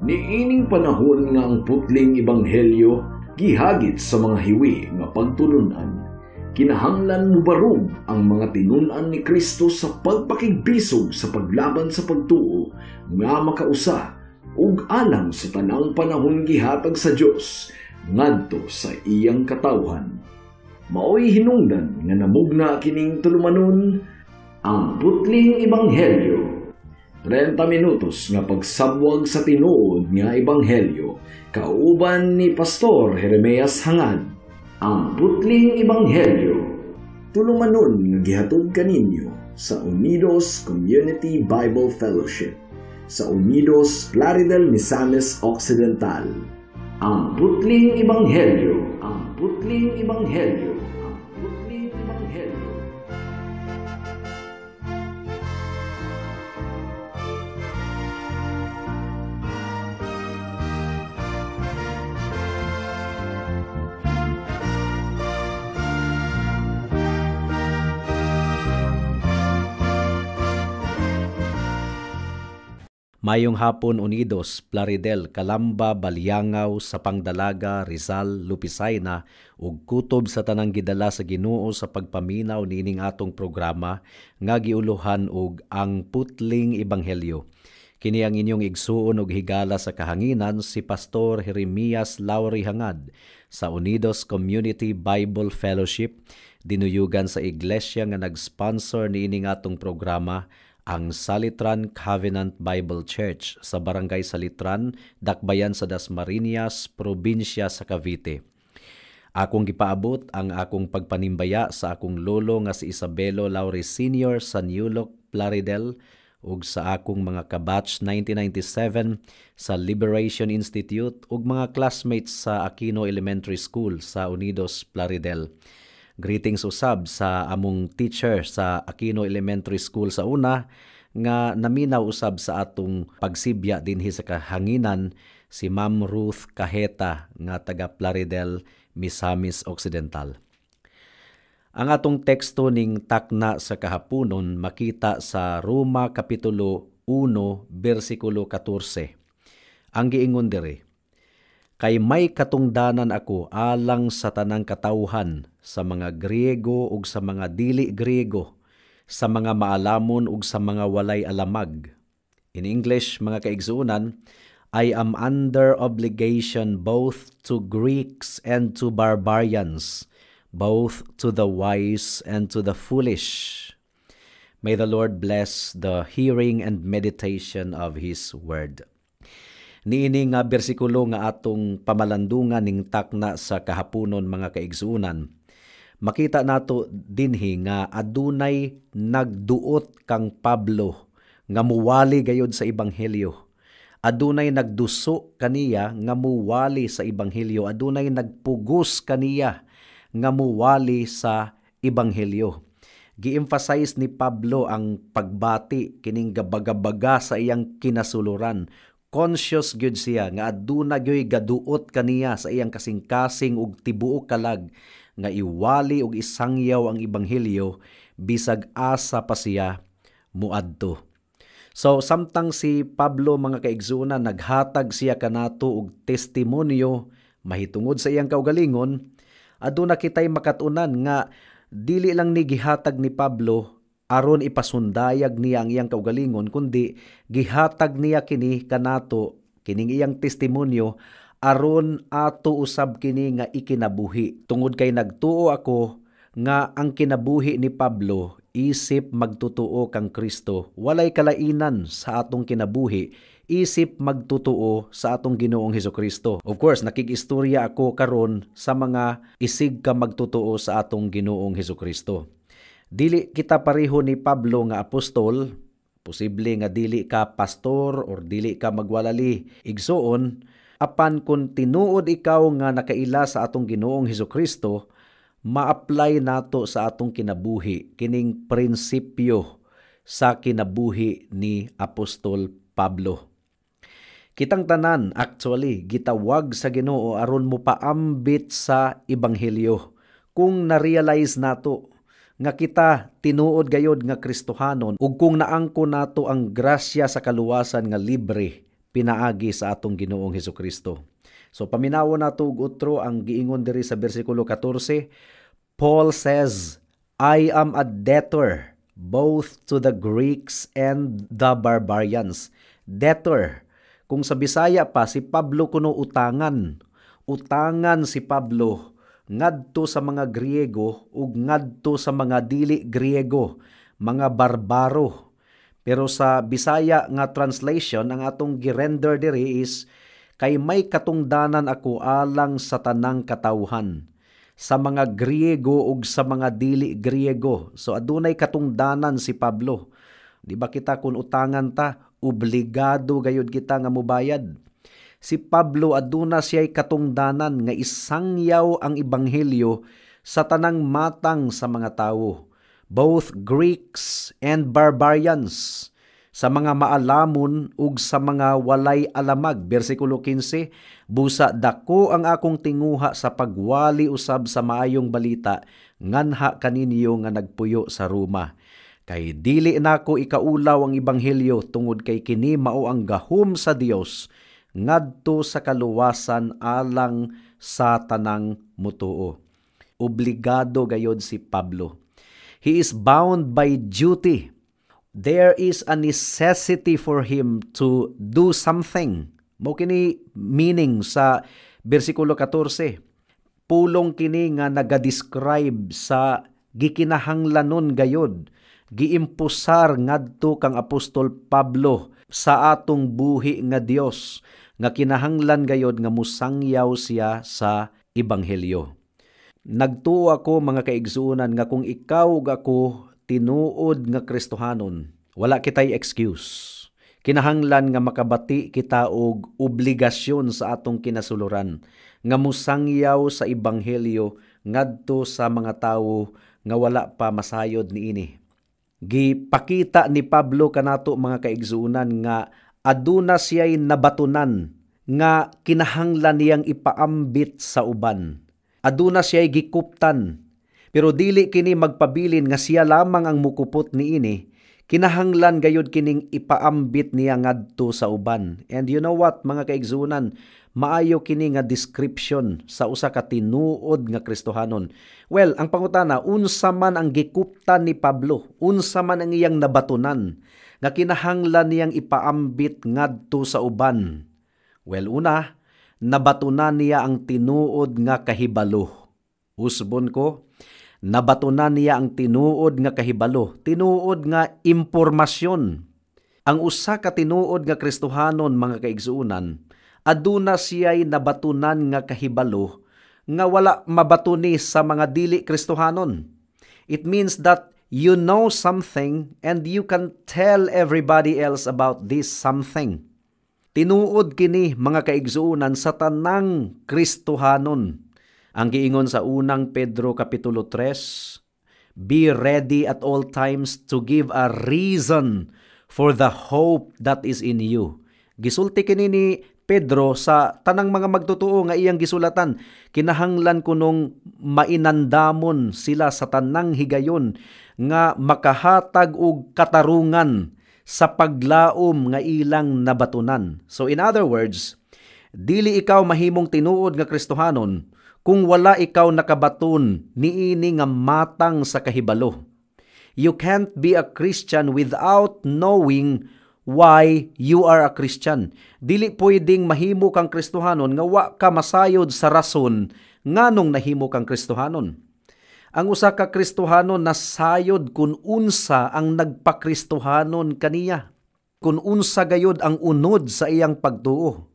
Niining panahon nga ang putling ebanghelyo gihagit sa mga hiwi nga pagtulunan, kinahanglan mubarog ang mga tinun-an ni Kristo sa pagpakigbisog sa paglaban sa pagtuo nga makausa ug alang sa tanang panahon gihatag sa Dios ngadto sa iyang katawhan. Maoy hinungdan nga namugna kining tulumanon ang putling ebanghelyo. 30 minutos nga pagsabwag sa tinuod nga ebanghelyo kauban ni Pastor Jeremias Hangad. Ang putling ebanghelyo, tulumanon nga gihatod kaninyo sa Unidos Community Bible Fellowship sa Unidos, Plaridel, Misamis Occidental. Ang putling ebanghelyo, ang putling ebanghelyo, ang putling ebanghelyo. Mayong hapon Unidos, Plaridel, Calamba, Baliangao, Sapang Dalaga, Rizal, Lupisayna ug kutob sa tanang gidala sa Ginoo sa pagpaminaw niining atong programa nga giuluhan og ang Putling Ebanghelyo. Kini ang inyong igsuon og higala sa kahanginan si Pastor Jeremias Lauri Hangad sa Unidos Community Bible Fellowship, dinuyugan sa iglesia nga nag-sponsor niining atong programa, ang Salitran Covenant Bible Church sa Barangay Salitran, Dakbayan sa Dasmariñas, probinsya sa Cavite. Akong gipaabot ang akong pagpanimbaya sa akong lolo nga si Isabelo Lauri Sr. sa New Look, Plaridel, ug sa akong mga kabatch 1997 sa Liberation Institute ug mga classmates sa Aquino Elementary School sa Unidos, Plaridel. Greetings usab sa among teacher sa Aquino Elementary School sa una nga naminaw usab sa atong pagsibya dinhi sa kahanginan, si Ma'am Ruth Cajeta nga taga Plaridel, Misamis Occidental. Ang atong teksto ning takna sa kahaponon makita sa Roma Kapitulo 1, versikulo 14. Ang giingon diri, kay may katungdanan ako alang sa tanang katawhan, sa mga Griego ug sa mga dili Griego, sa mga maalamon ug sa mga walay alamag. In English, mga kaigsuonan, I am under obligation both to Greeks and to barbarians, both to the wise and to the foolish. May the Lord bless the hearing and meditation of His Word. Niini nga bersikulo nga atong pamalandungan ning takna sa kahaponon, mga kaigsuonan, makita nato dinhi nga adunay nagduot kang Pablo nga muwali gayod sa ebanghelyo. Adunay nagduso kaniya nga muwali sa ebanghelyo. Adunay nagpugos kaniya nga muwali sa ebanghelyo. Gi-emphasize ni Pablo ang pagbati kining gabagabaga sa iyang kinasuluran. Conscious gyud siya nga aduna gyoy gaduot kaniya sa iyang kasing-kasing ug tibuok kalag nga iwali ug isangyaw ang ebanghelyo bisag asa pa siya muadto. So samtang si Pablo, mga kaigsuonan, naghatag siya kanato og testimonyo mahitungod sa iyang kaugalingon, aduna kitay makat-unan nga dili lang ni gihatag ni Pablo aron ipasundayag niya ang iyang kaugalingon, kundi gihatag niya kini kanato, kining iyang testimonyo, aron ato usab kini nga ikinabuhi. Tungod kay nagtuo ako nga ang kinabuhi ni Pablo isip magtutuo kang Kristo, walay kalainan sa atong kinabuhi isip magtutuo sa atong Ginoong Hesukristo. Of course, nakig-istorya ako karon sa mga isig ka magtutuo sa atong Ginoong Hesukristo. Dili kita pareho ni Pablo nga apostol, posible nga dili ka pastor or dili ka magwalali igsuon, apan kung tinuod ikaw nga nakaila sa atong Ginoong Hesukristo, ma-apply nato sa atong kinabuhi kining prinsipyo sa kinabuhi ni Apostol Pablo. Kitang tanan actually gitawag sa Ginoo aron mopaambit sa ebanghelyo. Kung na-realize nato nga kita tinuod gayod nga Kristohanon ug kung naangko nato ang grasya sa kaluwasan nga libre pinaagi sa atong Ginoong Hesukristo. So paminawon nato og utro ang giingon diri sa bersikulo 14. Paul says, "I am a debtor both to the Greeks and the barbarians." Debtor. Kung sa Bisaya pa, si Pablo kuno utangan. Utangan si Pablo ngadto sa mga Griego ug ngadto sa mga dili Griego, mga barbaro. Pero sa Bisaya nga translation, ang atong girender diri is kay may katungdanan ako alang sa tanang katawhan, sa mga Griego ug sa mga dili Griego. So adunay katungdanan si Pablo. Di ba kita kung utangan ta, obligado gayud kita nga mobayad? Si Pablo, aduna siya'y katungdanan nga isangyaw ang ebanghelyo sa tanang matang sa mga tawo, both Greeks and barbarians, sa mga maalamon ug sa mga walay alamag. Bersikulo 15, "Busa dako ang akong tinguha sa pagwali usab sa maayong balita nganha kaninyo nga nagpuyo sa Roma. Kay dili nako ikaulaw ang ebanghelyo, tungod kay kini mao ang gahom sa Dios ngadto sa kaluwasan alang sa tanang mutuo." Obligado gayod si Pablo. He is bound by duty. There is a necessity for him to do something. Mao kini meaning sa bersikulo 14. Pulong kini nga naga-describe sa gikinahanglanon gayod, giimpusar ngadto kang Apostol Pablo sa atong buhi nga Dios nga kinahanglan gayod nga musangyaw siya sa ebanghelyo. Nagtuo ako, mga kaigsuonan, nga kung ikaw ug ako tinuod nga Kristohanon, wala kitay excuse. Kinahanglan nga makabati kita og obligasyon sa atong kinasuluran nga musangyaw sa ebanghelyo ngadto sa mga tawo nga wala pa masayod niini. Gipakita ni Pablo kanato, mga kaigsuonan, nga aduna siya'y nabatunan nga kinahanglan niyang ipaambit sa uban. Aduna siya'y gikuptan. Pero dili kini magpabilin nga siya lamang ang mukupot niini. Kinahanglan gayud kining ipaambit niya ngadto sa uban. And you know what, mga kaigsuonan, maayo kini nga description sa usa ka tinuod nga Kristohanon. Well, ang pangutana, unsa man ang gikuptan ni Pablo? Unsa man ang iyang nabatunan nga kinahanglan niyang ipaambit ngadto sa uban? Well, una, nabatunan niya ang tinuod nga kahibalo. Usbon ko, nabatunan niya ang tinuod nga kahibalo, tinuod nga impormasyon. Ang usa ka tinuod nga Kristohanon, mga kaigsuonan, aduna siya'y nabatunan nga kahibalo nga wala mabatuni sa mga dili Kristohanon. It means that you know something and you can tell everybody else about this something. Tinuod kini, mga kaigsuonan, sa tanang Kristohanon. Ang giingon sa Unang Pedro kapitulo 3, "Be ready at all times to give a reason for the hope that is in you." Gisulti kini ni Pedro sa tanang mga magtotoo nga iyang gisulatan. Kinahanglan kunong mainandamon sila sa tanang higayon nga makahatag og katarungan sa paglaom nga ilang nabatunan. So in other words, dili ikaw mahimong tinuod nga Kristohanon kung wala ikaw nakabaton niini nga matang sa kahibalo. You can't be a Christian without knowing why you are a Christian. Dili pwedeng mahimo kang Kristohanon nga wa ka masayod sa rason nganong nahimo kang Kristohanon. Ang usa ka Kristohanon nasayod kung unsa ang nagpakristohanon kaniya, kung unsa gayod ang unod sa iyang pagtuo.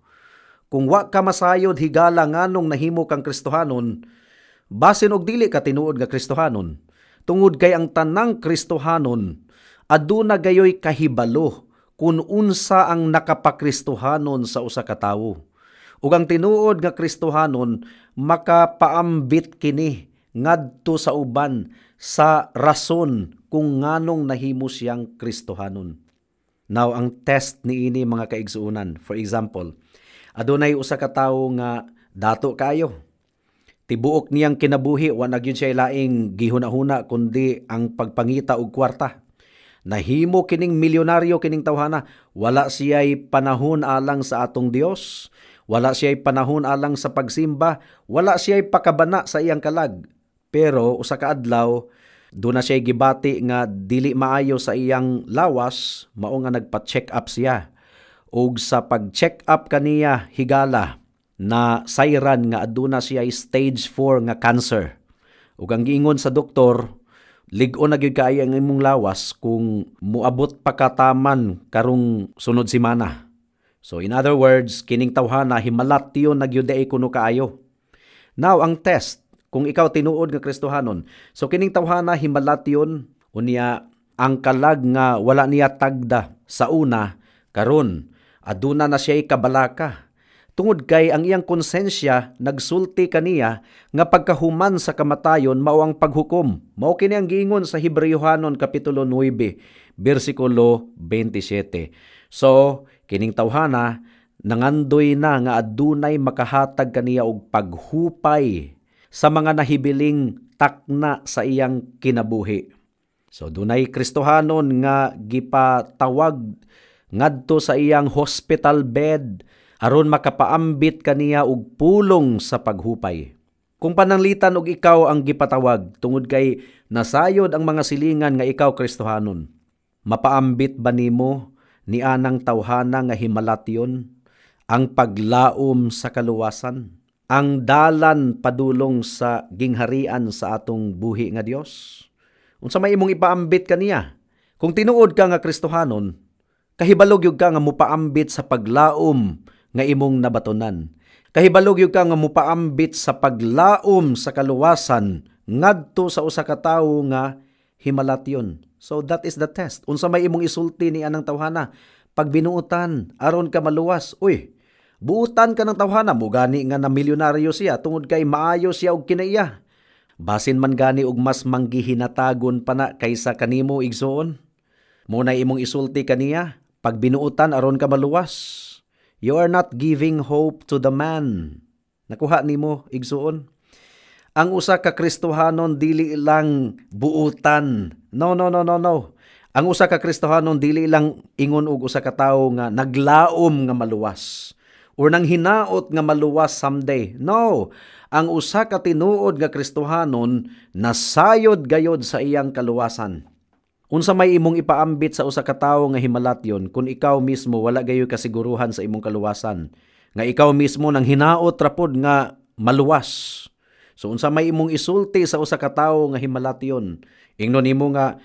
Kung wa ka masayod higala nganong nahimo kang Kristohanon, basin og dili ka tinuod nga Kristohanon. Tungod kay ang tanang Kristohanon aduna gayoy kahibalo kung unsa ang nakapakristohanon sa usa ka tawo. Ug ang tinuod nga Kristohanon, makapaambit kini ngadto sa uban sa rason kung nganong nahimo siyang Kristohanon. Now, ang test niini, mga kaigsuonan, for example, adunay usa ka tawo nga dato kayo. Tibuok niyang kinabuhi, wa na gyud siya laing gihuna-huna kundi ang pagpangita og kwarta. Nahimo kining milyonaryo kining tawhana, wala siya'y panahon alang sa atong Dios, wala siya'y panahon alang sa pagsimba, wala siya'y pakabana sa iyang kalag. Pero usa ka adlaw, duna siya'y gibati nga dili maayo sa iyang lawas, mao nga nagpa-check up siya. Ug sa pag-check up kaniya, higala, na sayran nga aduna siya stage 4 nga cancer. Ug ang giingon sa doktor, lig-on na gyud kaayo ang imong lawas kung muabot pa kataman karong sunod semana. So in other words, kining tawhana himalat tiyon na gyud ay kuno kaayo. Now ang test kung ikaw tinuod nga Kristohanon. So kining tawhana himalat yon, unya ang kalag nga wala niya tagda sa una, karon aduna na siya'y kabalaka. Tungod kay ang iyang konsensya nagsulti kaniya nga pagkahuman sa kamatayon mao ang paghukom. Mao kini ang giingon sa Hebreohanon kapitulo 9 bersikulo 27. So kining tawhana nangandoy na nga adunay makahatag kaniya og paghupay sa mga nahibiling takna sa iyang kinabuhi. So dunay Kristohanon nga gipatawag ngadto sa iyang hospital bed aron makapaambit kaniya og pulong sa paghupay. Kung pananglitan og ikaw ang gipatawag tungod kay nasayod ang mga silingan nga ikaw Kristohanon, mapaambit ba nimo ni anang tawhana nga himalatyon ang paglaom sa kaluwasan, ang dalan padulong sa gingharian sa atong buhi nga Dios? Unsa may imong ipaambit kaniya? Kung tinuod ka nga Kristohanon, kahibalo gyud ka nga mopaambit sa paglaom nga imong nabatonan. Kahibalo gyud ka nga mopaambit sa paglaom sa kaluwasan ngadto sa usa ka tawo nga himalatyon. So that is the test. Unsa may imong isulti ni anang tawhana? Pagbinuotan aron ka maluwas. Uy, buutan ka ng tawhana mo gani nga na milyonaryo siya tungod kay maayo siya og kinaiya. Basin man gani og mas manggihinatagon pa na kaysa kanimo, igsoon. Mo na imong isulti kaniya, pagbinuotan aron ka maluwas. You are not giving hope to the man. Nakuha nimo, igsuon? Ang usa ka Kristohanon dili lang buutan. No, no, no, no, no. Ang usa ka Kristohanon dili lang ingon og usa ka tawo nga naglaom nga maluwas or nang hinaot nga maluwas someday. No. Ang usa ka tinuod nga Kristohanon nasayod gayod sa iyang kaluwasan. Unsa may imong ipaambit sa usa ka tawo nga himalatyon kung ikaw mismo wala gayoy kasiguruhan sa imong kaluwasan, nga ikaw mismo nang hinaot rapod nga maluwas? So unsa may imong isulti sa usa ka tawo nga himalatyon? Ingnon nimo nga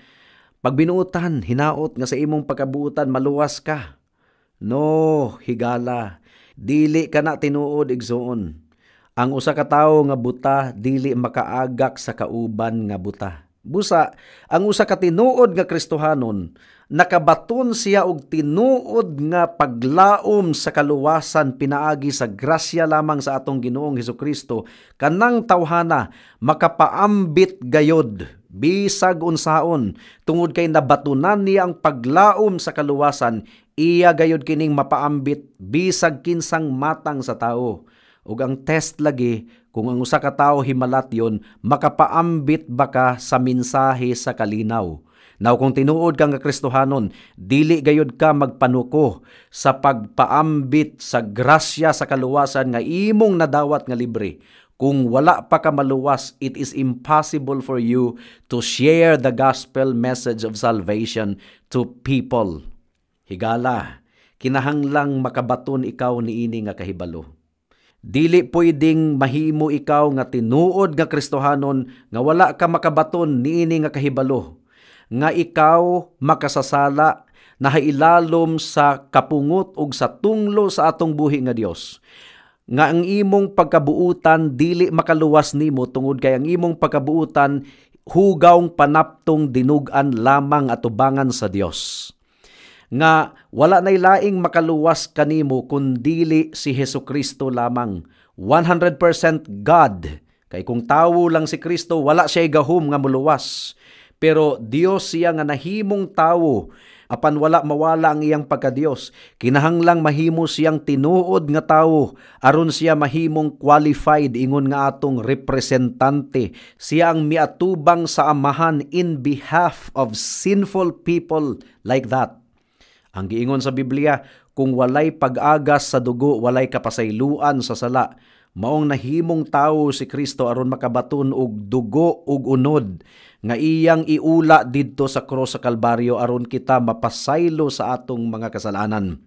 pagbinuotan, hinaot nga sa imong pagkabuotan maluwas ka. No, higala, dili ka na tinuod, igsoon. Ang usa ka tawo nga buta dili makaagak sa kauban nga buta. Busa, ang usa ka tinuod nga Kristohanon, nakabaton siya og tinuod nga paglaom sa kaluwasan pinaagi sa grasya lamang sa atong Ginoong Hesukristo. Kanang tawhana makapaambit gayod bisag unsaon tungod kay nabatunan niya ang paglaom sa kaluwasan, iya gayod kining mapaambit bisag kinsang matang sa tao. Ug ang test lagi kung ang usa ka tawo himalatyon, makapaambit ba ka sa mensahe sa kalinaw? Now kung tinuod ka nga Kristohanon, dili gayod ka magpanuko sa pagpaambit sa grasya sa kaluwasan nga imong nadawat nga libre. Kung wala pa ka maluwas, it is impossible for you to share the gospel message of salvation to people. Higala, kinahanglang makabaton ikaw niini nga kahibalo. Dili pwedeng mahimo ikaw nga tinuod nga Kristohanon nga wala ka makabaton niini nga kahibalo, nga ikaw makasasala, nahailalom sa kapungot ug sa tunglo sa atong buhi nga Dios. Nga ang imong pagkabuutan dili makaluwas nimo tungod kay ang imong pagkabuutan hugawng panaptong dinug-an lamang atubangan sa Dios. Nga wala nay laing makaluwas kanimo kundili si Hesukristo lamang. 100% God. Kay kung tawo lang si Kristo, wala siya gahom nga muluwas. Pero Dios siya nga nahimong tawo. Apan wala mawala ang iyang pagkadiyos. Kinahanglang mahimo siyang tinuod nga tawo aron siya mahimong qualified ingon nga atong representante. Siya ang miatubang sa Amahan in behalf of sinful people like that. Ang giingon sa Biblia, kung walay pag-agas sa dugo, walay kapasayloan sa sala. Maong nahimong tawo si Kristo aron makabaton og dugo ug unod nga iyang iula didto sa krus sa Kalbaryo aron kita mapasaylo sa atong mga kasalanan.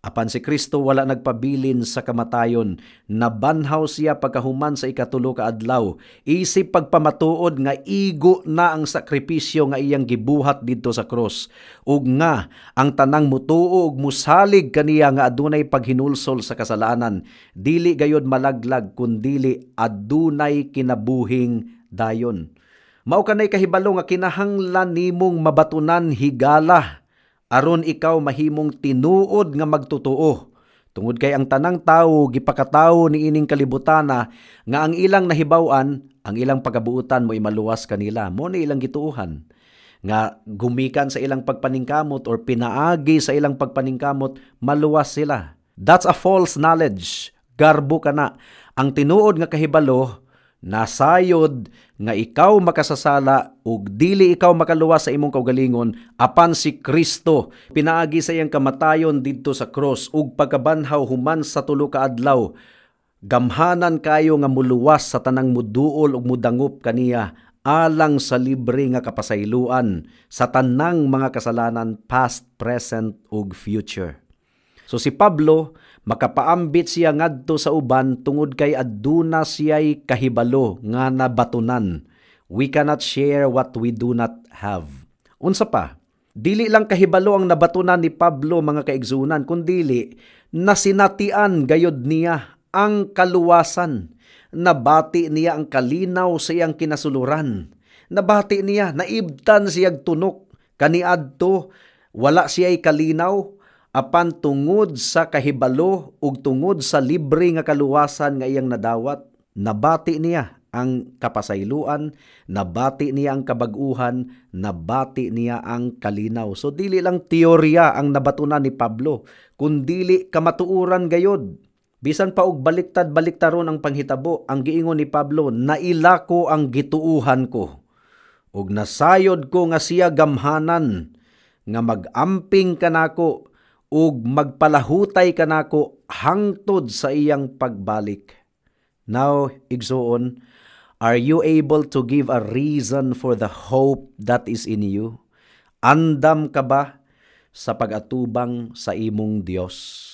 Apan si Kristo wala nagpabilin sa kamatayon. Nabanhaw siya pagkahuman sa 3 ka adlaw. Isip pagpamatuod nga igo na ang sakripisyo nga iyang gibuhat didto sa krus. Ug nga ang tanang mutuo ug musalig kaniya nga adunay paghinulsol sa kasalanan, dili gayod malaglag kundili adunay kinabuhing dayon. Mao kanay kahibalo nga kinahanglan nimong mabatunan higala aron ikaw mahimong tinuod nga magtotoo. Tungod kay ang tanang tawo gipakatawo niining kalibutana nga ang ilang nahibaw-an, ang ilang pagabuotan mo imaluwas kanila. Mo ni ilang gituohan nga gumikan sa ilang pagpaningkamot or pinaagi sa ilang pagpaningkamot, maluwas sila. That's a false knowledge. Garbo kana. Ang tinuod nga kahibalo, nasayod nga ikaw makasasala ug dili ikaw makaluwas sa imong kaugalingon, apan si Kristo pinaagi sa iyang kamatayon didto sa cross ug pagkabanhaw human sa 3 ka adlaw, gamhanan kayo nga muluwas sa tanang muduol ug mudangop kaniya alang sa libre nga kapasayloan sa tanang mga kasalanan, past, present ug future. So si Pablo makapaambit siya ngadto sa uban tungod kay aduna siya'y kahibalo nga nabatunan. We cannot share what we do not have. Unsa pa? Dili lang kahibalo ang nabatunan ni Pablo, mga kaigsunan, kundili nasinatian gayod niya ang kaluwasan. Nabati niya ang kalinaw sa iyang kinasuluran. Nabati niya, naibtan siyag tunok. Kaniadto, wala siya'y kalinaw, apan tungod sa kahibalo ug tungod sa libre nga kaluwasan nga iyang nadawat, nabati niya ang kapasayloan, nabati niya ang kabag-uhan, nabati niya ang kalinaw. So dili lang teorya ang nabatunan ni Pablo, kundili kamatuoran gayod. Bisan pa og baliktad-baliktaron ang panghitabo, ang giingon ni Pablo, naila ko ang gituuhan ko, ug nasayod ko nga siya gamhanan, nga mag-amping kanako ug magpalahutay kanako hangtod sa iyang pagbalik. Now, igsoon, are you able to give a reason for the hope that is in you? Andam ka ba sa pag-atubang sa imong Dios?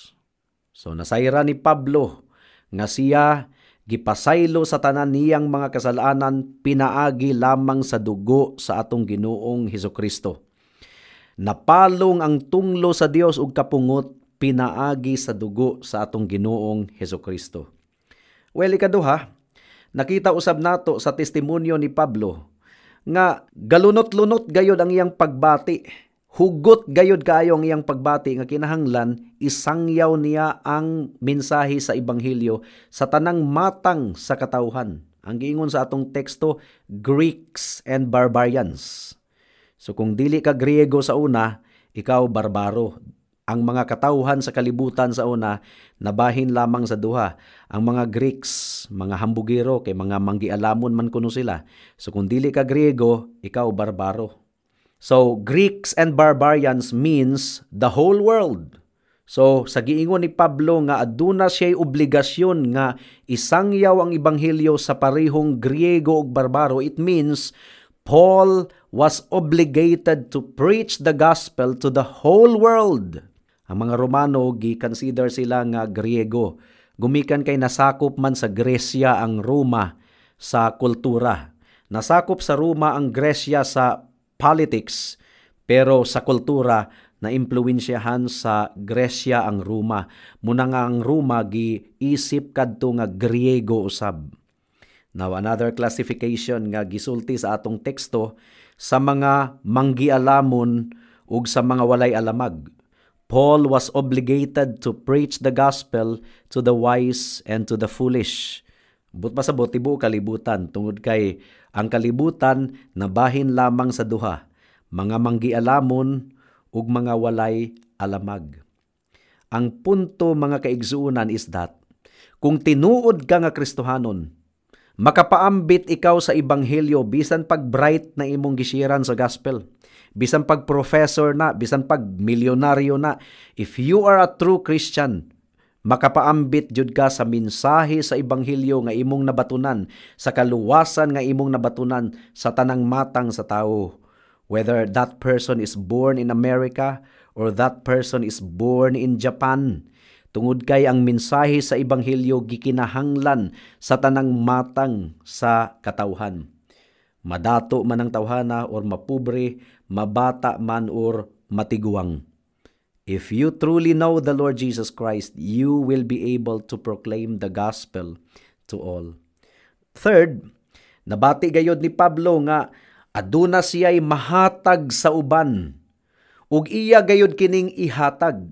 So nasayra ni Pablo nga siya gipasaylo sa tanan niyang mga kasalanan pinaagi lamang sa dugo sa atong Ginoong Hesukristo. Napalong ang tunglo sa Dios ug kapungot pinaagi sa dugo sa atong Ginoong Hesukristo. Well, ikaduha, nakita usab nato sa testimonyo ni Pablo nga galunot-lunot gayod ang iyang pagbati. Hugot gayod kaayo ang iyang pagbati nga kinahanglan isangyaw niya ang mensahe sa ebanghelyo sa tanang matang sa katawhan. Ang giingon sa atong teksto, Greeks and barbarians. So kung dili ka Griego sa una, ikaw barbaro. Ang mga katawhan sa kalibutan sa una, nabahin lamang sa duha. Ang mga Greeks, mga hambugero, kay mga manggialamon man kuno sila. So kung dili ka Griego, ikaw barbaro. So Greeks and barbarians means the whole world. So sa giingon ni Pablo nga aduna siya'y obligasyon nga isangyaw ang ebanghelyo sa parehong Griego ug barbaro, it means Paul was obligated to preach the gospel to the whole world. Ang mga Romano, gi-consider sila nga Griego. Gumikan kay nasakop man sa Gresya ang Roma sa kultura. Nasakop sa Roma ang Gresya sa politics, pero sa kultura naimpluwensyahan sa Gresya ang Roma. Muna nga ang Roma giisip kadto nga Griego usab. Now, another classification nga gisulti sa atong teksto sa mga manggialamon ug sa mga walay alamag. Paul was obligated to preach the gospel to the wise and to the foolish. But pasabot tibuok kalibutan tungod kay ang kalibutan nabahin lamang sa duha, mga manggialamon ug mga walay alamag. Ang punto, mga kaigsuonan, is that kung tinuod ka nga Kristohanon, makapaambit ikaw sa ebanghelyo bisan pag bright na imong gisiran sa gospel, bisan pag professor na, bisan pag milyonaryo na. If you are a true Christian, makapaambit jud ka sa mensahe sa ebanghelyo nga imong nabatunan, sa kaluwasan nga imong nabatunan sa tanang matang sa tao. Whether that person is born in America or that person is born in Japan. Tungod kay ang mensahe sa ebanghelyo gikinahanglan sa tanang matang sa katawhan. Madato man ang tawhana or mapobre, mabata man or matiguang. If you truly know the Lord Jesus Christ, you will be able to proclaim the gospel to all. Third, nabati gayod ni Pablo nga aduna siya'y mahatag sa uban ug iya gayod kining ihatag.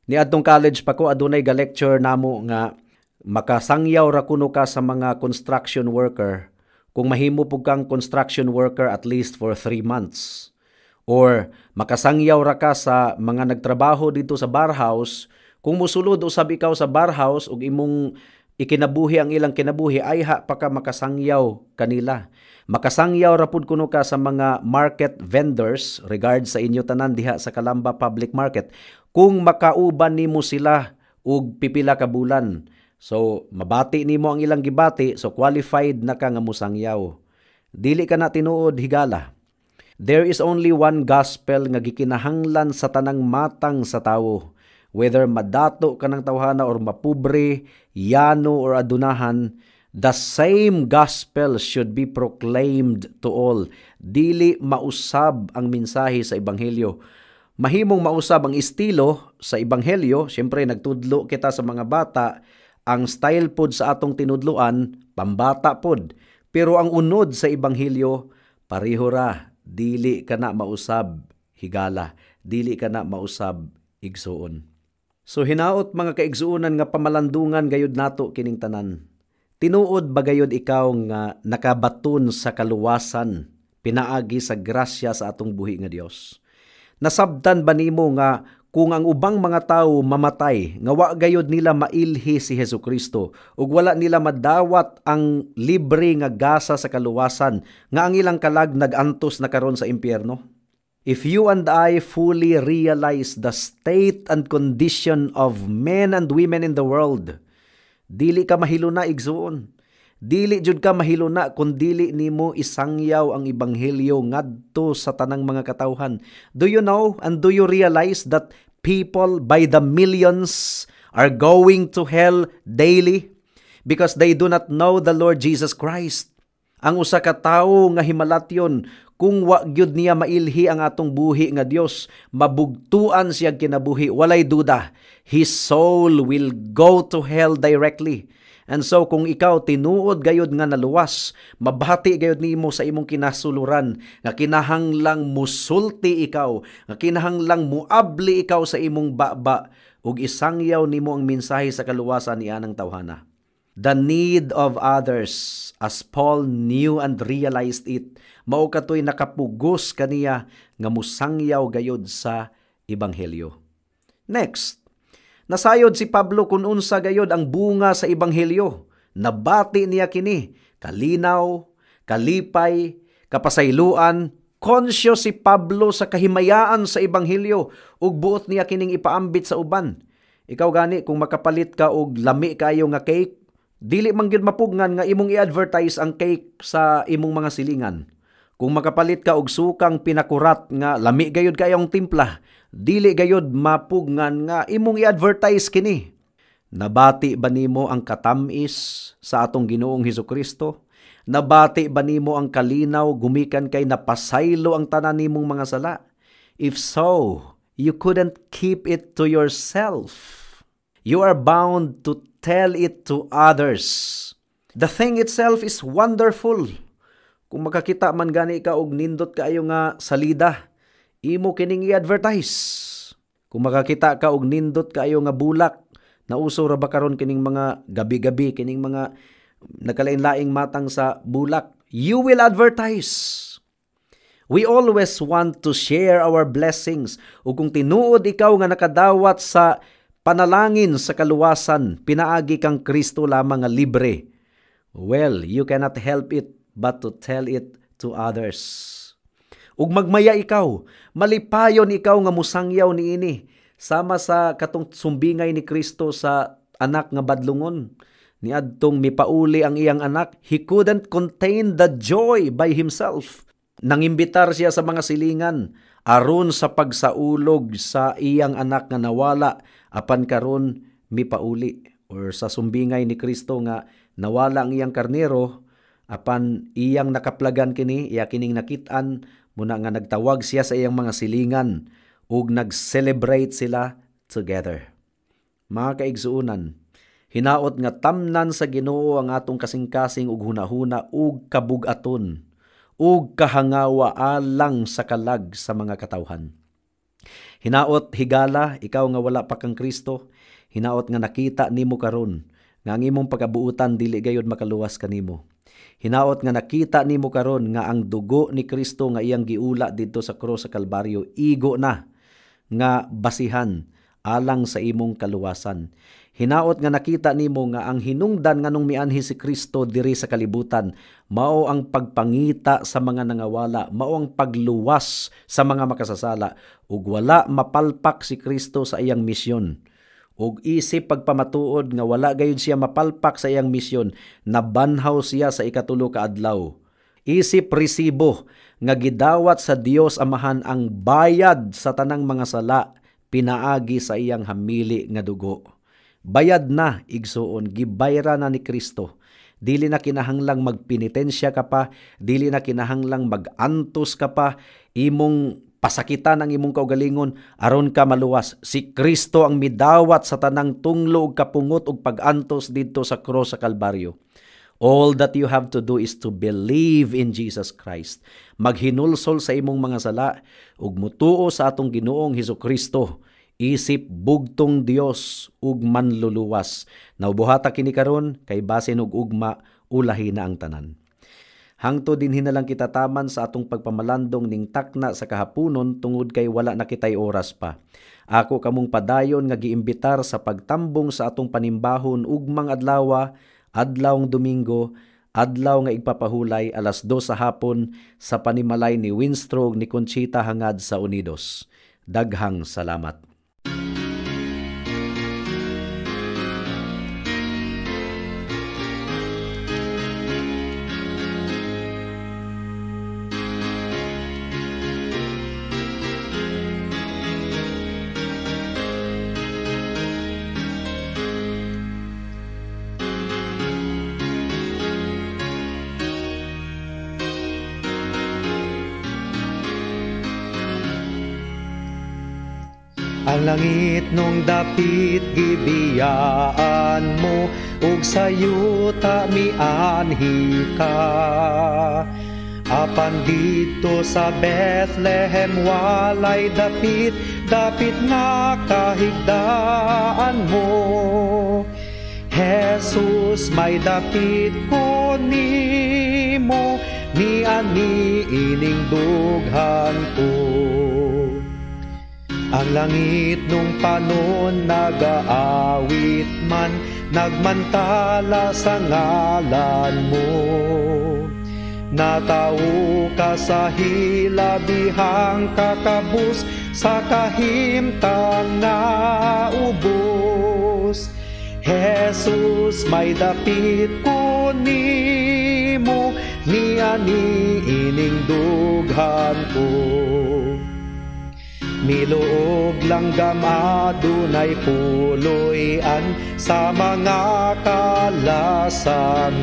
Niadtong college pa ko, adunay ga-lecture namo nga makasangyaw ra kuno ka sa mga construction worker kung mahimo pud kang construction worker at least for 3 months. Or makasangyaw ra ka sa mga nagtrabaho dito sa barhouse kung musulod usab ikaw sa barhouse ug imong ikinabuhi ang ilang kinabuhi, ayha pa ka makasangyaw kanila. Makasangyaw ra pud kuno ka sa mga market vendors, regard sa inyo tanan diha sa Calamba Public Market, kung makauban nimo sila og pipila ka bulan. So mabati nimo ang ilang gibati, so qualified na ka nga musangyaw. Dili ka na tinuod higala. There is only one gospel nga gikinahanglan sa tanang matang sa tawo. Whether madato ka ng tawhana or mapobre, yano or adunahan, the same gospel should be proclaimed to all. Dili mausab ang mensahe sa ebanghelyo. Mahimong mausab ang estilo sa ebanghelyo, siyempre nagtudlo kita sa mga bata, ang style pod sa atong tinudloan pambata pod. Pero ang unod sa ebanghelyo pareho ra, dili ka na mausab higala, dili ka na mausab, igsuon. So hinaot, mga kaigsuonan, nga pamalandungan gayud nato kining tanan. Tinuod ba gayud ikaw nga nakabaton sa kaluwasan pinaagi sa grasya sa atong buhi nga Dios? Nasabtan ba nimo nga kung ang ubang mga tawo mamatay nga wa gayud nila mailhi si Hesus Kristo ug wala nila madawat ang libre nga gasa sa kaluwasan, nga ang ilang kalag nagantos na karon sa impyerno? If you and I fully realize the state and condition of men and women in the world, dili ka mahiluna, igsuon. Dili jud ka mahiluna kung dili nimo isangyaw ang ebanghelyo ngadto sa tanang mga katawhan. Do you know and do you realize that people by the millions are going to hell daily because they do not know the Lord Jesus Christ? Ang usa ka tawo nga himalatyon, kung wa gyud niya mailhi ang atong buhi nga Dios, mabugtuan siya kinabuhi, walay duda. His soul will go to hell directly. And so kung ikaw tinuod gayud nga naluwas, mabati gayud nimo sa imong kinasuluran nga kinahanglang musulti ikaw, nga kinahanglang muabli ikaw sa imong baba ug isangyaw nimo ang mensahe sa kaluwasan ni anang tawhana. The need of others, as Paul knew and realized it, mao katoy nakapugos kaniya nga musangyaw gayud sa ebanghelyo. Next, nasayod si Pablo kung unsa gayod ang bunga sa ebanghelyo. Nabati niya kini, kalinaw, kalipay, kapasayloan. Conscious si Pablo sa kahimayaan sa ebanghelyo ug buot niya kining ipaambit sa uban. Ikaw gani, kung makapalit ka og lami kayo nga cake, dili man gyud mapugnan nga imong i-advertise ang cake sa imong mga silingan. Kung makapalit ka og sukang pinakurat nga lami gayud kayong timpla, dili gayud mapugnan nga imong i-advertise kini. Nabati ba nimo ang katamis sa atong Ginoong Hesus Kristo? Nabati ba nimo ang kalinaw gumikan kay napasaylo ang tanan nimong mga sala? If so, you couldn't keep it to yourself. You are bound to tell it to others. The thing itself is wonderful. Kung makakita man gani ka og nindot kaayo nga salida, imo kining i-advertise. Kung makakita ka og nindot kaayo nga bulak, nauso ra ba karon kining mga gabi-gabi, kining mga nagkalain-laing matang sa bulak, you will advertise. We always want to share our blessings. Ug kung tinuod ikaw nga nakadawat sa panalangin sa kaluwasan, pinaagi kang Kristo lamang nga libre, well, you cannot help it but to tell it to others. Ug magmaya ikaw, malipayon ikaw nga musangyaw niini, sama sa katong sumbingay ni Kristo sa anak nga badlungon. Niadtong mipauli ang iyang anak, he couldn't contain the joy by himself. Nangimbitar siya sa mga silingan aron sa pagsaulog sa iyang anak nga nawala, apan karon mipauli. Or sa sumbingay ni Kristo nga nawala ang iyang karnero, apan iyang nakaplagan kini, iya kining nakit-an, muna nga nagtawag siya sa iyang mga silingan ug nag-celebrate sila together. Mga kaigsuonan, hinaot nga tamnan sa Ginoo ang atong kasing-kasing ug hunahuna ug kabug-aton ug kahangawa alang sa kalag sa mga katawhan. Hinaot higala ikaw nga wala pa kang Kristo, hinaot nga nakita nimo karon nga ang imong pagabuutan dili gayud makaluwas kanimo. Hinaot nga nakita nimo karon nga ang dugo ni Kristo nga iyang giula didto sa krus sa Kalbaryo igo na nga basihan alang sa imong kaluwasan. Hinaot nga nakita nimo nga ang hinungdan nganong mianhi si Kristo diri sa kalibutan mao ang pagpangita sa mga nangawala, mao ang pagluwas sa mga makasasala, ug wala mapalpak si Kristo sa iyang misyon. Ug isip pagpamatuod nga wala gayud siya mapalpak sa iyang misyon, nabanhaw siya sa ikatulo ka adlaw. Isip resibo nga gidawat sa Dios Amahan ang bayad sa tanang mga sala pinaagi sa iyang hamili nga dugo. Bayad na, igsuon, gibayra na ni Kristo. Dili na kinahanglang magpenitensya ka pa, dili na kinahanglang magantos ka pa, imong pasakitan ang imong kaugalingon aron ka maluwas. Si Kristo ang midawat sa tanang tunglo ug kapungot ug pag-antos didto sa krus sa Kalbaryo. All that you have to do is to believe in Jesus Christ. Maghinulsol sa imong mga sala ug mutuo sa atong Ginoong Hesukristo. Isip bugtong Dios ug manluluwas. Naubuhata kini karon kay basin og ugma ulahi na ang tanan. Hangtod dinhi na lang kita taman sa atong pagpamalandong ning takna sa kahaponon tungod kay wala na kitay oras pa. Ako kamong padayon nga giimbitar sa pagtambong sa atong panimbahon ugmang adlawa, adlawng Domingo, adlaw nga igpapahulay 2:00 sa hapon sa panimalay ni Winstro ug ni Conchita hangad sa Unidos. Daghang salamat. Ang langit nung dapit gibiyaan mo, ug sa yuta mianhi ka. Apan didto sa Bethlehem walay dapit, dapit nga kahigdaan mo. Jesus, may dapit ko nimo, niani ining dughan ko. Ang langit nung panon nagaawit man, nagmantala sa ngalan mo. Natao ka sa hilabihang kakabus, sa kahimtang nga ubos. Jesus, may dapit ko nimo, niani ining dughan ko. Miluog langgam adunay puloy-an sa mga kalasangan.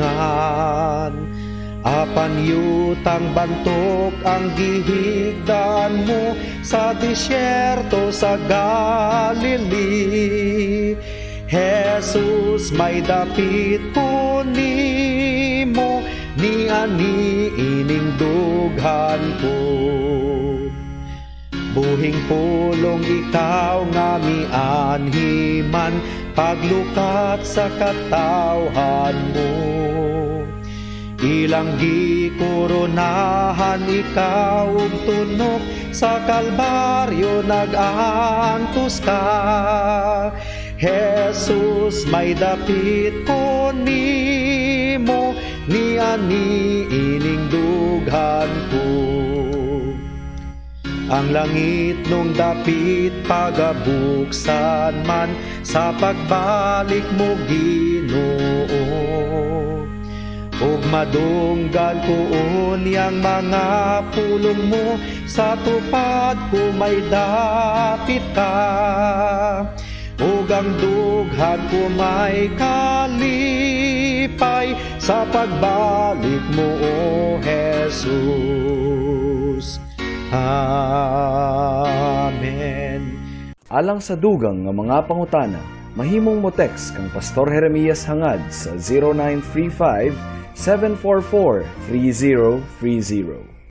Apan yutang bantok ang gihigdan mo sa disyerto sa Galilee. Jesus, may dapit ko nimo, niani ining dughan ko. Buhing pulong ikaw nga mianhiman, paglukat sa katawhan mo. Ilang gikoronahan ikaw ug tunok sa Kalbaryo nag-antos ka. Jesus, may dapit ko nimo ni ani ining dughan ko. Ang langit nung dapit pagabuksan man sa pagbalik mo, Ginoo. Ug madunggan ko unyang mga pulong mo sa tupad ko may dapit ka. Ug ang dughan ko may kalipay sa pagbalik mo, O Jesus. Amen. Alang sa dugang nga mga pangutana, mahimong mo text kang Pastor Jeremias Hangad sa 0935 744 3030.